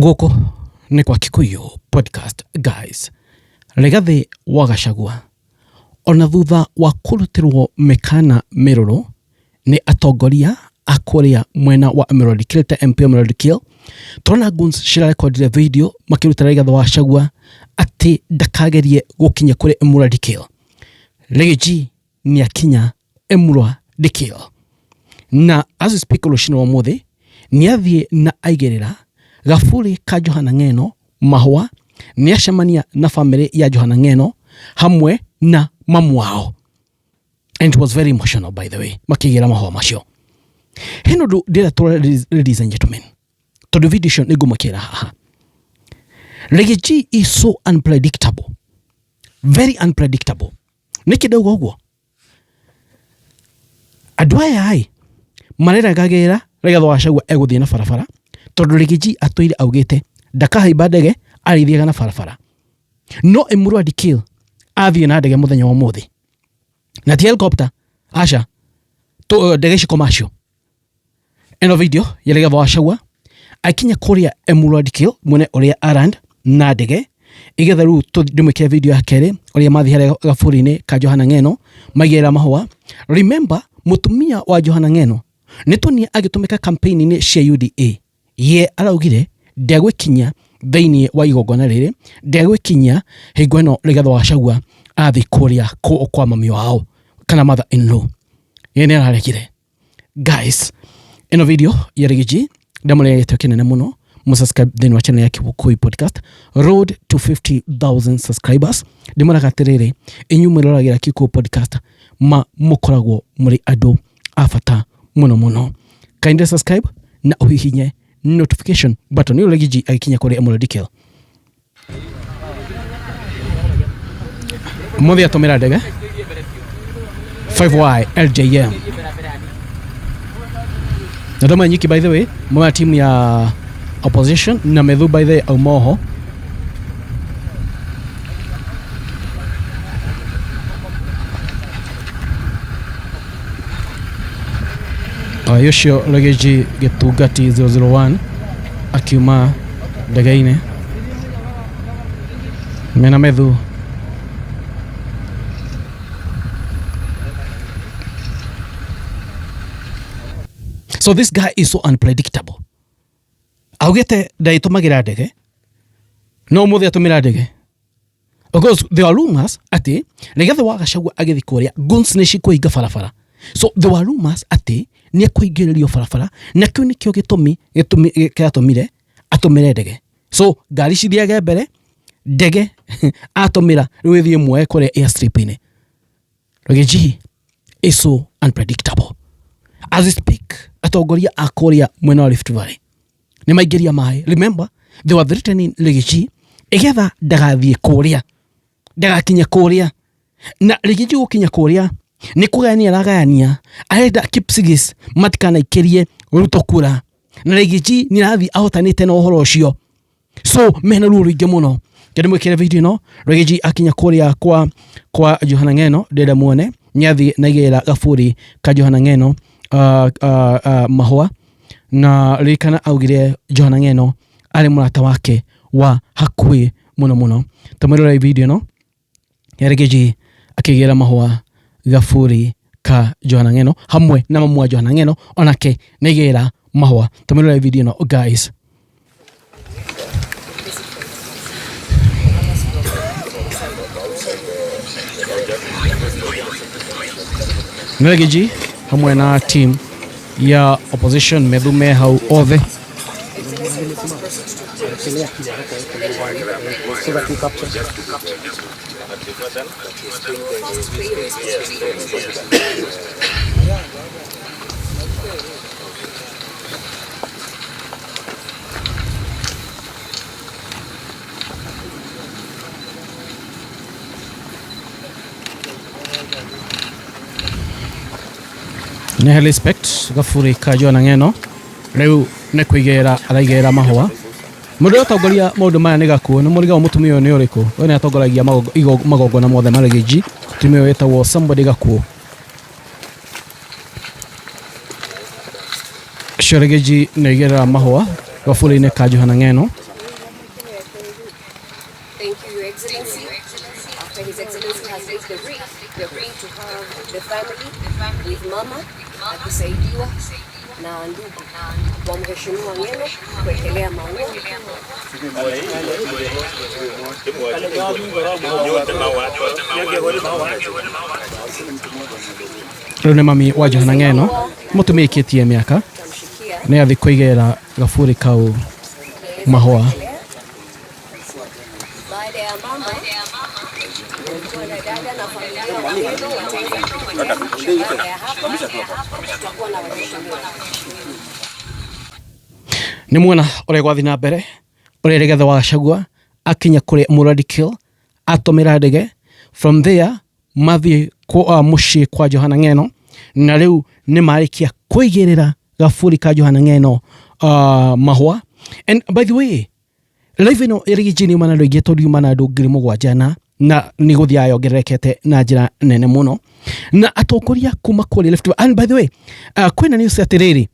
Gũkũ nĩ kwa Kikuyu Podcast guys. Rigathĩ wa Gachagua ona thutha wa kũrutĩrwo mĩkana mĩrũrũ nĩ atongoria a kũrĩa mwena wa Emerald Kill ta MP Emerald Kill, tũrona goons cirarekondire video makĩruta Rigathĩ wa Gachagua atĩ ndakagerie gũkinya kũrĩ Emerald Kill. Riggy nĩakinya Emurua Dikirr na as we speak rũcinĩ rwa ũmũthĩ nĩathiĩ na aigĩrĩra gaburi ka Johana Ng'eno mahũa, nĩacemania na bamĩrĩ ya Johana Ng'eno hamwe na mamu wao and it was very emotional by the way makĩigĩra mahũa macio. Hena ũndũ ndĩrenda tũrore ladies and gentlemen, tondũ video icio nĩ ngũmwĩkĩra haha. Riggy G is so unpredictable, very unpredictable. Nĩkĩ ndauga ũguo? Andũ aya ĩ mareragagĩra Rigathĩ wa Gachagua egũthiĩ na barabara tondũ Riggy G atũire augĩte ndakahaimba ndege arĩthiaga na barabara. No Emurua Dikirr athiĩ na ndege mũthenya wa ũmũthĩ na ti helicopter, aca, ndege ici commercial. Ĩno video ya Rigathĩ wa Gachagua akinya kũrĩa Emurua Dikirr mwene ũrĩa aland na ndege igetha rĩu ndĩmwĩkĩre video ya kerĩ ũrĩa mathiĩ harĩa gaburi-inĩ ka Johana Ng'eno maigĩrĩra mahũa. Remember mũtumia wa Johana Ng'eno nĩ tuonia agĩtũmĩka campaign-inĩ cia UDA, ye araugire ndegwĩkinyia thĩinĩ wa igongona rĩrĩ, ndegwĩkinyia hingo ĩno Rigathĩ wa Gachagua athiĩ kũrĩa kwa mami wao kana mother in law, ye nĩ araregire. Guys, ĩno video ya Riggy G ndamũrĩa gĩtĩo kĩnene mũno mũsubscribe thĩinĩ wa channel ya Kikuyu Podcast road to 50,000 subscribers. Ndĩmwĩraga atĩrĩrĩ, inyuĩ mwĩroragĩra Kikuyu Podcast ma mũkoragwo mũrĩ andũ a bata mũno mũno. Kindly subscribe na ũhihinye notification button. Nĩ Riggy G agĩkinya kũrĩ Emurua Dikirr. Mũthĩ atũmĩra ndege 5Y LJM na ndoma nyiki by the way mwa timu ya opposition na Methu by the way aumoho ũcio Riggy G Gĩtungati 001 akiuma ndege-inĩ mena Methu. So this guy is so unpredictable. Augĩte ndaĩtũmagĩra ndege no ũmũthĩ atũmĩra ndege. Because there were rumors atĩ Rigathĩ wa Gachagua agĩthiĩ kũrĩa guns nĩ cikũhinga barabara. So there were rumors atĩ nĩ ekũhingĩrĩrio barabara na kĩu nĩkĩo gĩtũmi gĩtũmi kĩratũmire atũmĩre ndege. So ngari cithiage mbere, ndege atũmĩra rĩu ĩthiĩ ĩmuoe kũrĩa airstrip-inĩ. Riggy G is so unpredictable. As we speak, atongoria a kũrĩa mwena wa Rift Valley nĩ maingĩria maĩ. Remember, they were threatening Riggy G ĩgetha ndagathiĩ kũrĩa, ndagakinye kũrĩa. Na Riggy G gũkinya kũrĩa nĩ kũgayania aragayania, arenda Kipsigis matikanaikĩrie Ruto kura, na Riggy G nĩ arathiĩ ahotanĩte na ũhoro ũcio. So mena ruo rũingĩ mũno. Kende mwĩkĩre video ĩno Riggy G akinya kũrĩa kwa Johana Ng'eno, ndĩrenda muone nĩ athiĩ na igĩrĩra gaburi ka Johana Ng'eno mahũa, na ririkana augire Johana Ng'eno arĩ mũrata wake wa hakuhĩ mũno mũno. Tamwĩrorei video ĩno ya Riggy G akĩgĩra mahũa gaburi ka Johana Ng'eno hamwe na mamu wa Johana Ng'eno onake nĩ aigĩrĩra mahũa. Tamwĩrorei video ĩno guys. Nĩ Riggy G hamwe na team ya opposition Methu me hau othe. Nĩ respect gaburi ka Johana Ng'eno rĩu nĩ kũigĩrĩra araigĩrĩra mahũa. Mũndũ ũrĩa ũtongoria maũndũ maya nĩ Gakuũ. Nĩ mũrigagwo mũtumia ũyũ nĩ ũrĩkũ? Ũyũ nĩ atongoragia magongona mothe ma Riggy G. Mũtumia ũyũ wĩtagwo somebody Gakuũ. Ũcio Riggy G nĩ aigĩrĩra mahũa gaburi-inĩ ka Johana Ng'eno. Place the wreath, we are going to have the family with mama akisaidiwa na ndugu wa mheshimiwa Ng'eno kuwekelea maua. Rĩu nĩ mami wa Johana Ng'eno mũtumia ikĩtie mĩaka Tamshikia nĩ athi kũigĩrĩra gaburi kau mahũa. Baada ya mama wakiwa na dada na familia wa Ng'eno wataweza kutekeleza. Baada ya hapo tutakuwa na waheshimiwa. Nĩ muona ũrĩa gwathiĩ na mbere ũrĩa Rigathĩ wa Gachagua akinya kũrĩa Muradi Kill atũmĩra ndege from there mathiĩ mũciĩ kwa Johana Ng'eno na rĩu nĩ marĩkia kũigĩrĩra gaburi ka Johana Ng'eno mahũa. And by the way, live ĩno ĩrĩ nĩ yuma na andũ aingĩ tondũ yuma na andũ 7,000 na nĩ gũthiaga yongererekete na njĩra nene mũno na atongoria kuma kũrĩa Rift Valley. And by the way, kwĩna news atĩrĩrĩ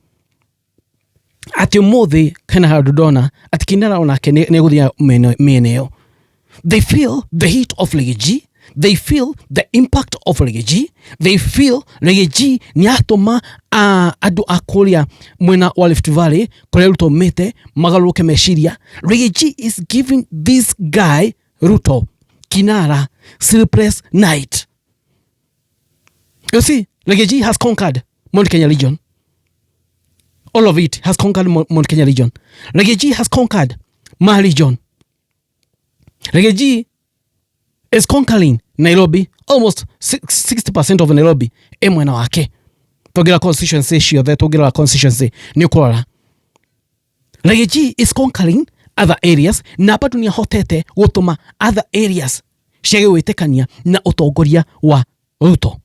atĩ ũmũthĩ hena handũ ndona atĩ Kinara onake nĩ egũthiĩ mĩena ĩyo. They feel the heat of Riggy G, they feel the impact of Riggy G, they feel Riggy G nĩ atũma andũ a kũrĩa mwena wa Rift Valley kũrĩa Ruto aumĩte magarũrũke meciria. Riggy G is giving this guy Ruto Kinara sleepless night. You see, Riggy G has conquered Mount Kenya region. All of it has conquered Mount Kenya region. Riggy G has conquered my region. Riggy G is conquering Nairobi, almost 60% of Nairobi ĩ mwena wake. Tũngĩra constituency ciothe, tũngĩrora constituency nĩ ũkũrora. Riggy G is conquering other areas na bado nĩ ahotete gũtũma other areas ciage gwĩtĩkania na ũtongoria wa Ruto.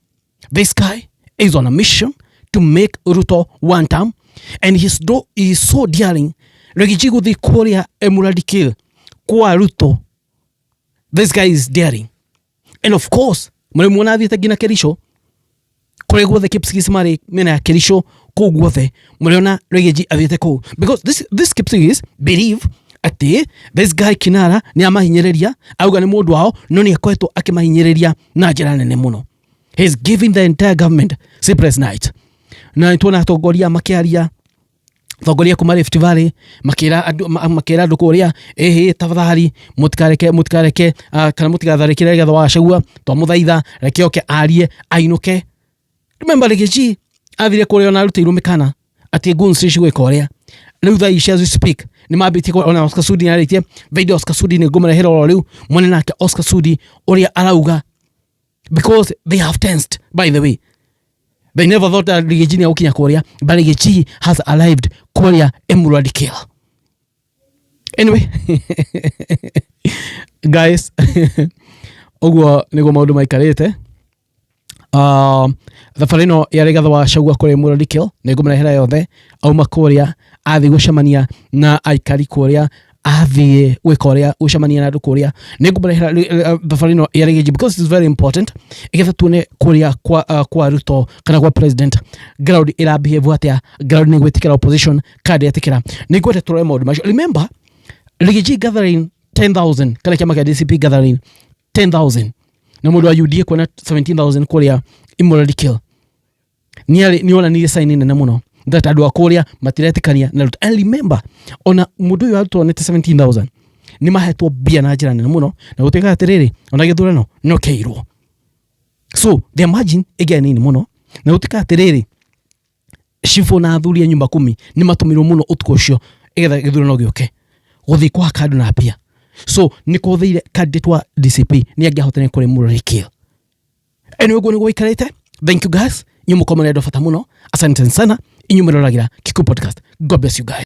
This guy is on a mission to make Ruto one term and he is so daring. Riggy G gũthiĩ kũrĩa Emurua Dikirr kwa Ruto. This guy is daring. And of course, mũrĩ athiĩte nginya Kericho kũrĩa guothe Kipsigis marĩ mĩena ya Kericho kũu guothe mũrĩona Riggy G athiĩte kũu because this Kipsigis believe atĩ this guy Kinara nĩ amahinyĩrĩria, auga nĩ mũndũ wao no nĩ akoretwo akĩmahinyĩrĩria na njĩra nene mũno. He is giving the entire government sleepless night. Na nĩ tuona atongoria makĩaria, atongoria kuma Rift Valley makĩra andũ makĩra andũ kũrĩa ĩhĩ tafadhali mũtikareke kana mũtigatharĩkĩre Rigathĩ wa Gachagua, twamũthaitha reke oke arie ainũke. Remember Riggy G athire kũrĩa ona arutĩirwo mĩkana atĩ goons cigwĩka ũrĩa rĩu thaa ici as we speak nĩ mambĩtie ona Oscar Sudi nĩarĩtie video. Oscar Sudi nĩ ngũmũrehera oro rĩu mwene nake Oscar Sudi ũrĩa arauga because they have tensed. By the way, they never thought that Riggy G nĩ egũkinya kũrĩa, but Riggy G has arrived kũrĩa Emurua Dikirr. Anyway guys, ũguo nĩguo maũndũ maikarĩte. Thabarĩ ĩno ya Rigathĩ wa Gachagua kũrĩa Emurua Dikirr nĩ ngũmũrehera yothe. Auma kũrĩa athiĩ gũcemania na aikari kũrĩa, athiĩ gwĩka ũrĩa gũcemania na andũ kũrĩa, nĩ ngũmũrehera thabarĩ ĩno ya Riggy G because it is very important igetha tuone kũrĩa kwa Ruto kana kwa president ground ĩra behave atĩa, ground nĩ gwĩtĩkĩra opposition kana ndĩretĩkĩra. Nĩ ngwenda tũrore maũndũ macio. Remember Riggy G gathering 10,000 kana kĩama kĩa DCP gathering 10,000 na mũndũ wa UDA kuona 17,000 kũrĩa Emurua Dikirr nĩ onanirie sign nene mũno that andũ a kũrĩa matiretĩkania na Ruto. And remember ona mũndũ ũyũ wa onete 17,000 nĩ mahetwo mbia na njĩra nene mũno na gũtuĩka atĩrĩrĩ ona gĩthurano no kĩirwo, so the margin ĩngĩa nini mũno na gũtuĩka atĩrĩrĩ cibũ na athuri a nyumba kumi nĩ matũmirwo mũno ũtukũ ũcio ĩgetha gĩthurano gĩũke gũthiĩ kũhaka andũ na mbia, so nĩ kũhũthĩire candidate wa DCP nĩ angĩahotire kũrĩ Emurua Dikirr. Anyway, ũguo nĩguo gũikarĩte. Thank you guys, inyuĩ mũkorwo mũrĩ andũ a bata mũno. Asante sana inyuĩ mũroragĩra Kikuyu Podcast. God bless you guys.